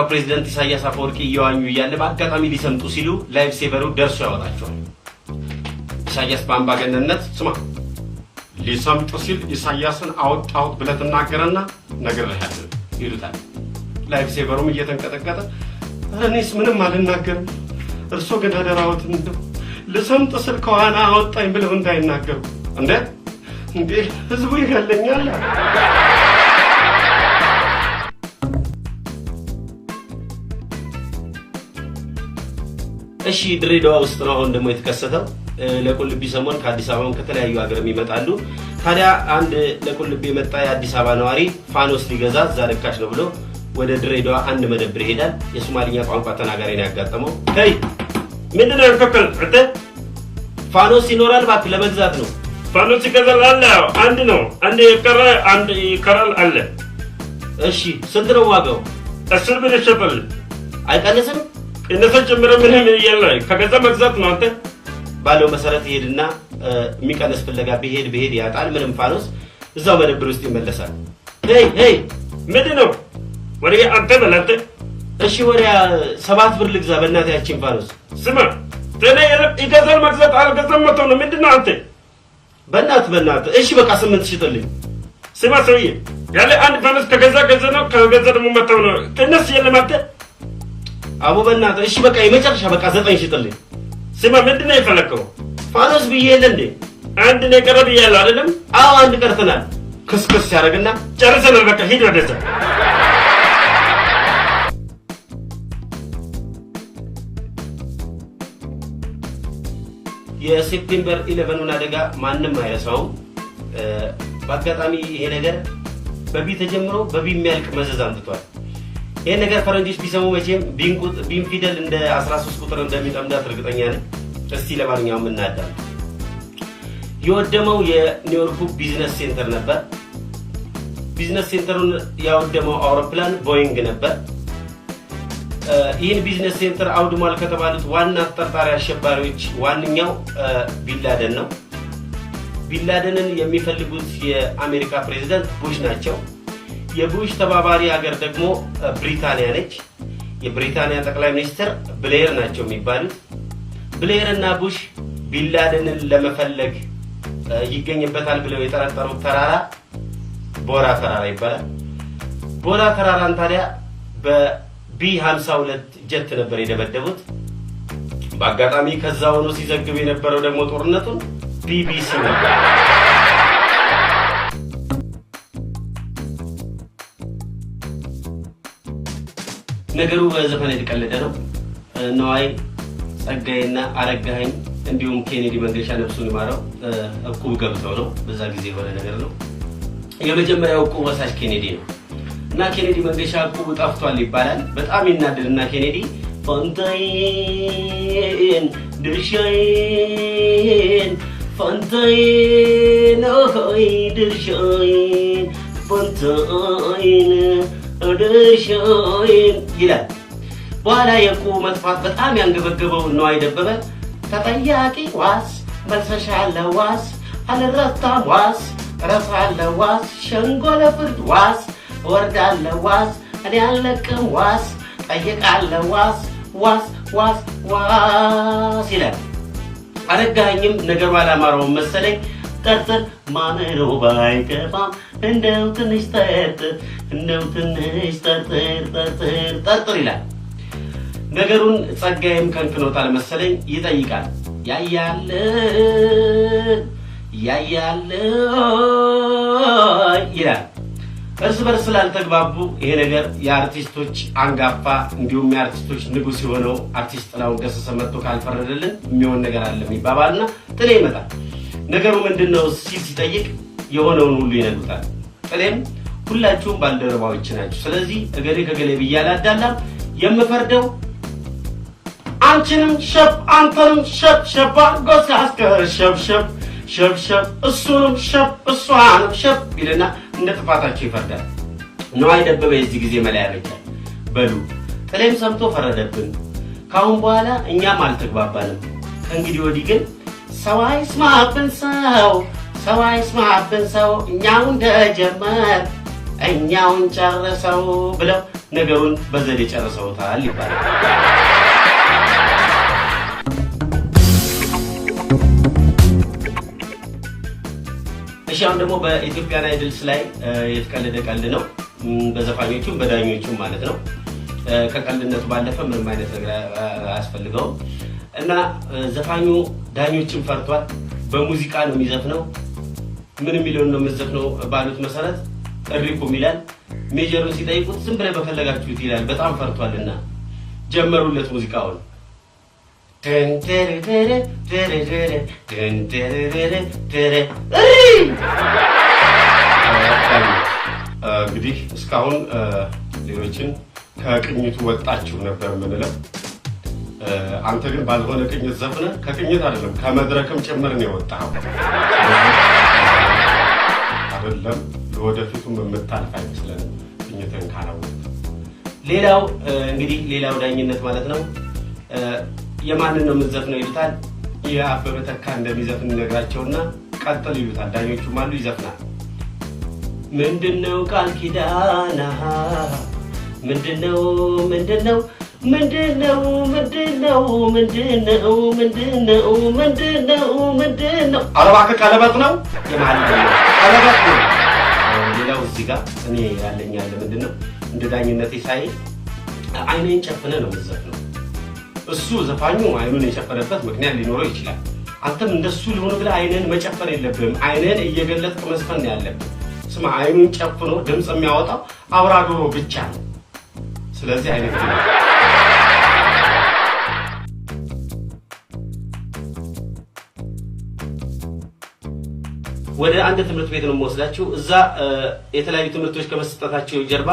ፕሬዝደንት ኢሳያስ አፈወርቂ እየዋኙ እያለ በአጋጣሚ ሊሰምጡ ሲሉ life saver ኡ ደርሶ ያወጣቸዋል። ኢሳያስ በአምባገነንነት "ስማ፣ ሊሰምጥ ሲል ኢሳያስን አወጣሁት ብለህ ትናገረና ነግሬሃለሁ" ይሉታል። Life saver ኡም እየተንቀጠቀጠ "ኧረ እኔስ ምንም አልናገርም፣ እርሶ ግን አደራዎትን እንደው ልሰምጥ ስል ከዋና አወጣኝ ብለው እንዳይናገሩ።" "እንዴ እንዴ፣ ህዝቡ ይገለኛል።" እሺ፣ ድሬዳዋ ውስጥ ነው አሁን ደግሞ የተከሰተው። ለቁልቢ ሰሞን ከአዲስ አበባም ከተለያዩ ሀገርም ይመጣሉ። ታዲያ አንድ ለቁልቢ የመጣ የአዲስ አበባ ነዋሪ ፋኖስ ሊገዛ እዛ ርካሽ ነው ብሎ ወደ ድሬዳዋ አንድ መደብር ይሄዳል። የሶማሊኛ ቋንቋ ተናጋሪ ነው ያጋጠመው። Hey፣ ምንድን ነው ያልከው? አንተ? ፋኖስ ይኖራል እባክህ፣ ለመግዛት ነው። ፋኖስ ይገዛል አለ። አንድ ነው፣ አንድ የቀረ አንድ ይቀራል አለ። እሺ፣ ስንት ነው ዋጋው? 10 ብር ይሸጣል። አይቀንስም? ቅነሳ ጨምረ ምንም የለ፣ ከገዛ መግዛት ነው አንተ። ባለው መሰረት ይሄድና የሚቀንስ ፍለጋ ብሄድ ብሄድ ያጣል። ምንም ፋኖስ፣ እዛው መደብር ውስጥ ይመለሳል። Hey, hey! ምንድን ነው ወሬ? አንተ በል አንተ። እሺ፣ ወዲያ 7 ብር ልግዛ በእናትህ ያቺን ፋኖስ። ስማ፣ ጤና የለም፣ ይገዛል መግዛት፣ አልገዛም መተው ነው። ምንድን ነው አንተ? በእናትህ በእናትህ፣ እሺ በቃ 8 ሽጥልኝ። ስማ ሰውዬ፣ ያለ አንድ ፋኖስ ከገዛ ገዛ ነው፣ ከገዛ ደግሞ መተው ነው። ቅነስ የለም አንተ። አቦ በእናትህ፣ እሺ በቃ የመጨረሻ በቃ 9 ሽጥልኝ። ስማ፣ ምንድን ነው የፈለከው? ፋኖስ ብዬ የለ እንዴ? አንድ ነው የቀረ ብያለሁ አይደለም? አዎ፣ አንድ ቀርተናል። ክስክስ ያደርግና ጨርሰናል። በቃ ሂድ ወደዛ። የ September 11ኑን አደጋ ማንም አይረሳውም። በአጋጣሚ ይሄ ነገር በ B ተጀምሮ በ B የሚያልቅ መዘዝ አምጥቷል። ይሄን ነገር ፈረንጆች ቢሰሙ መቼም B ን ፊደል እንደ 13 ቁጥር እንደሚጠምዳት እርግጠኛ ነኝ። እስቲ ለማንኛውም እናዳምጥ። የወደመው የኒውዮርኩ business center ነበር። Business center ኡን ያወደመው አውሮፕላን ቦይንግ ነበር። ይህን business center አውድሟል ከተባሉት ዋና ተጠርጣሪ አሸባሪዎች ዋነኛው ቢንላደን ነው። ቢንላደንን የሚፈልጉት የአሜሪካ ፕሬዚዳንት ቡሽ ናቸው። የቡሽ ተባባሪ ሀገር ደግሞ ብሪታንያ ነች። የብሪታንያ ጠቅላይ ሚኒስትር ብሌየር ናቸው የሚባሉት። ብሌየር እና ቡሽ ቢንላደንን ለመፈለግ ይገኝበታል ብለው የጠረጠሩት ተራራ ቦራ ተራራ ይባላል። ቦራ ተራራን ታዲያ በ B 52 ጀት ነበር የደበደቡት። በአጋጣሚ ከዛ ሆኖ ሲዘግብ የነበረው ደግሞ ጦርነቱን ቢቢሲ ነበር። ነገሩ በዘፈን የተቀለደ ነው። ነዋይ ጸጋዬና አረጋኸኝ እንዲሁም ኬኔዲ መንገሻ ነፍሱን ይማረው እቁብ ገብተው ነው። በዛ ጊዜ የሆነ ነገር ነው። የመጀመሪያው እቁብ ወሳጅ ኬኔዲ ነው እና ኬኔዲ መንገሻ እቁቡ ጠፍቷል ይባላል። በጣም ይናደድና ኬኔዲ "ፋንታዬን ድርሻዬን፣ ፋንታዬን ሆይ ድርሻዬን፣ ፋንታዬን ድርሻዬን" ይላል። በኋላ የእቁቡ መጥፋት በጣም ያንገበገበው ነዋይ ደበበ "ተጠያቂ ዋስ መልሰሻለ ዋስ አልረታም ዋስ ረሳለ ዋስ ሸንጎ ለፍርድ ዋስ እወርዳለ ዋስ እኔ አልለቅም ዋስ ጠይቃለ ዋስ ዋስ ዋስ ዋስ" ይላል። አረጋኸኝም ነገሩ አላማረውም መሰለኝ፣ "ጠርጥር ማመሮ ባይገባም እንደው ትንሽ ጠርጥር፣ እንደው ትንሽ ጠርጥር፣ ጠርጥር ጠርጥር" ይላል። ነገሩን ጸጋዬም ከንክኖታል መሰለኝ፣ ይጠይቃል። "ያያል ያያል" ይላል። እርስ በርስ ስላልተግባቡ ይሄ ነገር የአርቲስቶች አንጋፋ እንዲሁም የአርቲስቶች ንጉሥ የሆነው አርቲስት ጥላሁን ገሰሰ መጥቶ ካልፈረደልን የሚሆን ነገር አለ የሚባባልና ጥሌ ይመጣል። ነገሩ ምንድን ነው ሲል ሲጠይቅ የሆነውን ሁሉ ይነግሩታል። ጥሌም "ሁላችሁም ባልደረባዎች ናችሁ፣ ስለዚህ እገሌ ከገሌ ብዬ አላዳላም፣ የምፈርደው አንቺንም ሸብ አንተንም ሸብ ሸባ ጎሳስከ ሸብ ሸብ ሸብ ሸብ እሱንም ሸብ እሷንም ሸብ" ይልና እንደ ጥፋታቸው ይፈርዳል። ነዋይ ደበበ የዚህ ጊዜ መላ ያበጃል። "በሉ ጥሌም ሰምቶ ፈረደብን። ከአሁን በኋላ እኛም አልተግባባንም። ከእንግዲህ ወዲህ ግን ሰው አይስማብን ሰው፣ ሰው አይስማብን ሰው፣ እኛው እንደጀመር እኛውን ጨርሰው" ብለው ነገሩን በዘዴ ጨርሰውታል ይባላል። እሺ፣ አሁን ደግሞ በ Ethiopian Idols ላይ የተቀለደ ቀልድ ነው። በዘፋኞቹም በዳኞቹም ማለት ነው። ከቀልድነቱ ባለፈ ምንም አይነት ነገር አያስፈልገውም። እና ዘፋኙ ዳኞችን ፈርቷል። በሙዚቃ ነው የሚዘፍነው። ምን የሚለውን ነው የምትዘፍነው ባሉት መሰረት እሪኩም ይላል። Major ኡን ሲጠይቁት ዝም ብለህ በፈለጋችሁት ይላል። በጣም ፈርቷልና ጀመሩለት ሙዚቃውን። ደንደረደረ ደረደረ ደንደረደረ ደረ እሪ። እንግዲህ እስካሁን ሌሎችን ከቅኝቱ ወጣችሁ ነበር የምንለው። አንተ ግን ባልሆነ ቅኝት ዘፍነህ ከቅኝት አይደለም ከመድረክም ጭምር ነው የወጣኸው። አይደለም፣ ለወደፊቱም የምታልፍ አይመስለንም ቅኝትህን ካላወቅህ። ሌላው እንግዲህ ሌላው ዳኝነት ማለት ነው። የማንን ነው የምትዘፍነው ይሉታል። የአበበ ተካ እንደሚዘፍን ይነግራቸውና ቀጥል ይሉታል። ዳኞቹም አሉ፣ ይዘፍናል። ምንድነው ቃል ኪዳን? ምንድነው ምንድነው ምንድነው ምንድነው ምንድነው ምንድነው ምንድነው ምንድነው? ኧረ እባክህ ቀለበት ነው። የመሀል ዳኛ ቀለበት ነው። ሌላው እዚህ ጋር እኔ ያለኝ ያለ ምንድነው እንደ ዳኝነቴ ሳይ አይንህን ጨፍነህ ነው የምትዘፍነው። እሱ ዘፋኙ አይኑን የጨፈነበት ምክንያት ሊኖረው ይችላል። አንተም እንደሱ ሊሆን ብለህ አይንህን መጨፈን የለብህም። አይንህን እየገለጥክ መዝፈን ነው ያለብህ። ስማ፣ አይኑን ጨፍኖ ድምፅ የሚያወጣው አውራ ዶሮ ብቻ ነው። ስለዚህ አይንህን ግለጥ። ወደ አንድ ትምህርት ቤት ነው የምወስዳችሁ። እዛ የተለያዩ ትምህርቶች ከመሰጠታቸው ጀርባ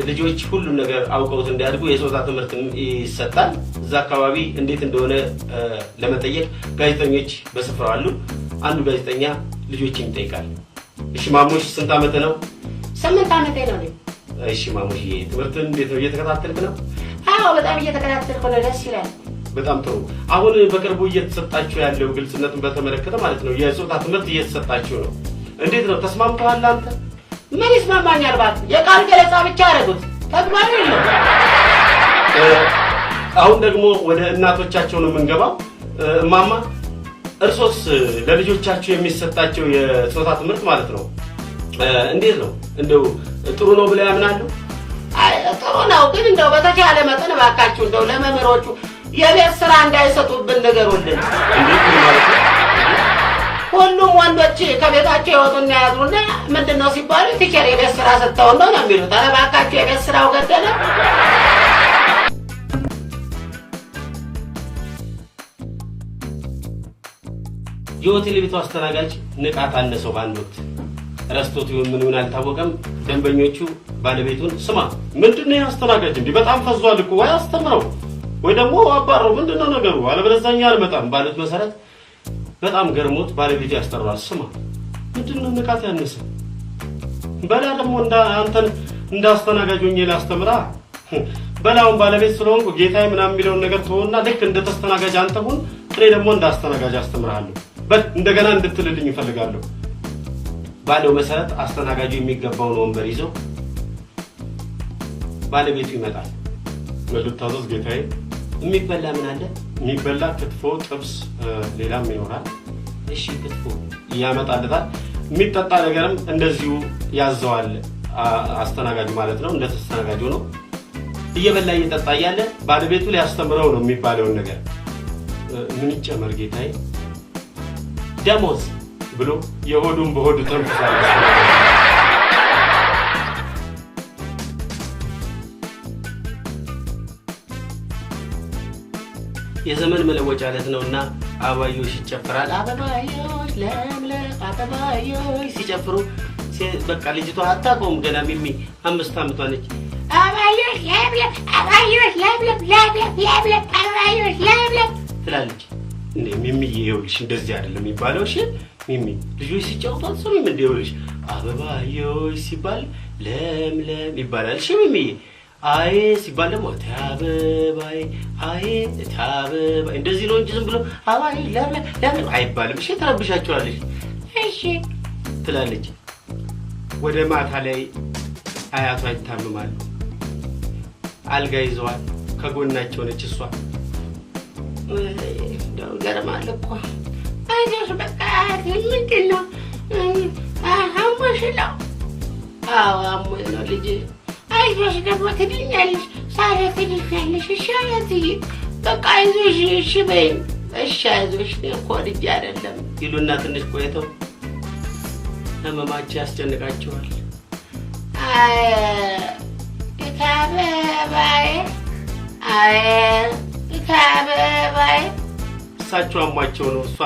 ልጆች ሁሉን ነገር አውቀውት እንዲያድጉ የጾታ ትምህርት ይሰጣል። እዛ አካባቢ እንዴት እንደሆነ ለመጠየቅ ጋዜጠኞች በስፍራው አሉ። አንዱ ጋዜጠኛ ልጆችን ይጠይቃል። እሺ ማሙሽ፣ ስንት ዓመት ነው? 8 ዓመቴ ነው እኔ። እሺ ማሙሽ፣ ትምህርትን እንዴት ነው፣ እየተከታተልክ ነው? አዎ፣ በጣም እየተከታተልኩ ነው፣ ደስ ይላል። በጣም ጥሩ። አሁን በቅርቡ እየተሰጣችሁ ያለው ግልጽነትን በተመለከተ ማለት ነው የጾታ ትምህርት እየተሰጣችሁ ነው። እንዴት ነው፣ ተስማምተዋል አንተ? ምን ይስማማኛል እባክህ፣ የቃል ገለጻ ብቻ አደረጉት፣ ተግባር የለም። አሁን ደግሞ ወደ እናቶቻቸው ነው የምንገባው። እማማ፣ እርሶስ ለልጆቻቸው የሚሰጣቸው የጾታ ትምህርት ማለት ነው እንዴት ነው? እንደው ጥሩ ነው ብለው ያምናሉ? አይ፣ ጥሩ ነው፣ ግን እንደው በተቻለ መጠን እባካችሁ እንደው ለመምህሮቹ የቤት ስራ እንዳይሰጡብን ንገሩልን። እንዴት፣ ምን ማለት ነው? ሁሉም ወንዶች ከቤታቸው ይወጡና ያድሩና ምንድነው ሲባሉ teacher የቤት ስራ ሰጥተውን ነው ነው የሚሉት። ኧረ እባካችሁ የቤት ስራው ገደለ። የሆቴል ቤቱ አስተናጋጅ ንቃት አነሰው። በአንድ ወቅት ረስቶት ይሁን ምን ይሁን አልታወቀም። ደንበኞቹ ባለቤቱን ስማ፣ ምንድነው ያስተናጋጅ እንዲህ በጣም ፈዟል እኮ፣ ወይ አስተምረው ወይ ደግሞ አባረው፣ ምንድነው ነገሩ? አለበለዚያ እኛ አልመጣም ባሉት መሰረት በጣም ገርሞት ባለቤቱ ያስጠራዋል። ስማ፣ ምንድነው ንቃት ያነሰ? በላ ደግሞ እንደ አንተን እንደ አስተናጋጅ ሆኜ ላስተምራ። በላውን ባለቤት ስለሆንኩ ጌታዬ ምናምን የሚለውን ነገር ተወውና ልክ እንደ ተስተናጋጅ አንተ ሁን፣ እኔ ደግሞ እንደ አስተናጋጅ አስተምርሃለሁ። በል እንደገና እንድትልልኝ እፈልጋለሁ። ባለው መሰረት አስተናጋጁ የሚገባውን ወንበር ይዞ ባለቤቱ ይመጣል። ምን ልታዘዝ ጌታዬ? የሚበላ ምን አለ? የሚበላ ክትፎ፣ ጥብስ፣ ሌላም ይኖራል። እሺ ክትፎ። ያመጣልታል። የሚጠጣ ነገርም እንደዚሁ ያዘዋል። አስተናጋጁ ማለት ነው፣ እንደ ተስተናጋጁ ነው። እየበላ እየጠጣ እያለ ባለቤቱ ሊያስተምረው ነው የሚባለውን ነገር። ምን ይጨመር ጌታዬ? ደሞዝ ብሎ የሆዱን በሆዱ ተንፍሷል። የዘመን መለወጫ ዕለት ነውና አበባዮሽ ይጨፈራል። አበባዮሽ ለምለም አበባዮሽ ሲጨፍሩ በቃ ልጅቷ አታውቀውም። ገና ሚሚ 5 ዓመቷ ነች። አበባዮሽ ለምለም አበባዮሽ ለምለም ለምለም ለምለም አበባዮሽ ለምለም ትላለች። እንዴ ሚሚዬ፣ ይኸውልሽ እንደዚህ አይደለም የሚባለው። እሺ ሚሚ፣ ልጆች ሲጫወቱ አትሰሚም እንዴ? ይኸውልሽ አበባዮሽ ሲባል ለምለም ይባላል። እሺ ሚሚዬ፣ አይ ሲባል ደግሞ እቴ አበባዬ፣ አይ እቴ አበባዬ፣ እንደዚህ ነው እንጂ ዝም ብሎ አበባዬ ለምለም ለምለም አይባልም። እሺ ትረብሻቸዋለሽ። እሺ ትላለች። ወደ ማታ ላይ አያቷ ይታመማሉ። አልጋ ይዘዋል። ከጎናቸው ነች እሷ። እንደው ይገርማል እኮ። አይዞሽ በቃ አያቴ። ምንድን ነው፣ አሞሽ ነው? አዎ አሞኝ ነው ልጄ። አይዞሽ ደግሞ ትድኛለሽ፣ ሳለ ትድኛለሽ። እሺ አያትዬ በቃ አይዞሽ፣ እሺ በይኝ። እሺ አይዞሽ፣ እኔ እኮ ልጄ አይደለም ይሉና ትንሽ ቆይተው ህመማቸው ያስጨንቃቸዋል። አይ አበባዬ፣ አይ አበባዬ። እሳቸው አሟቸው ነው እሷ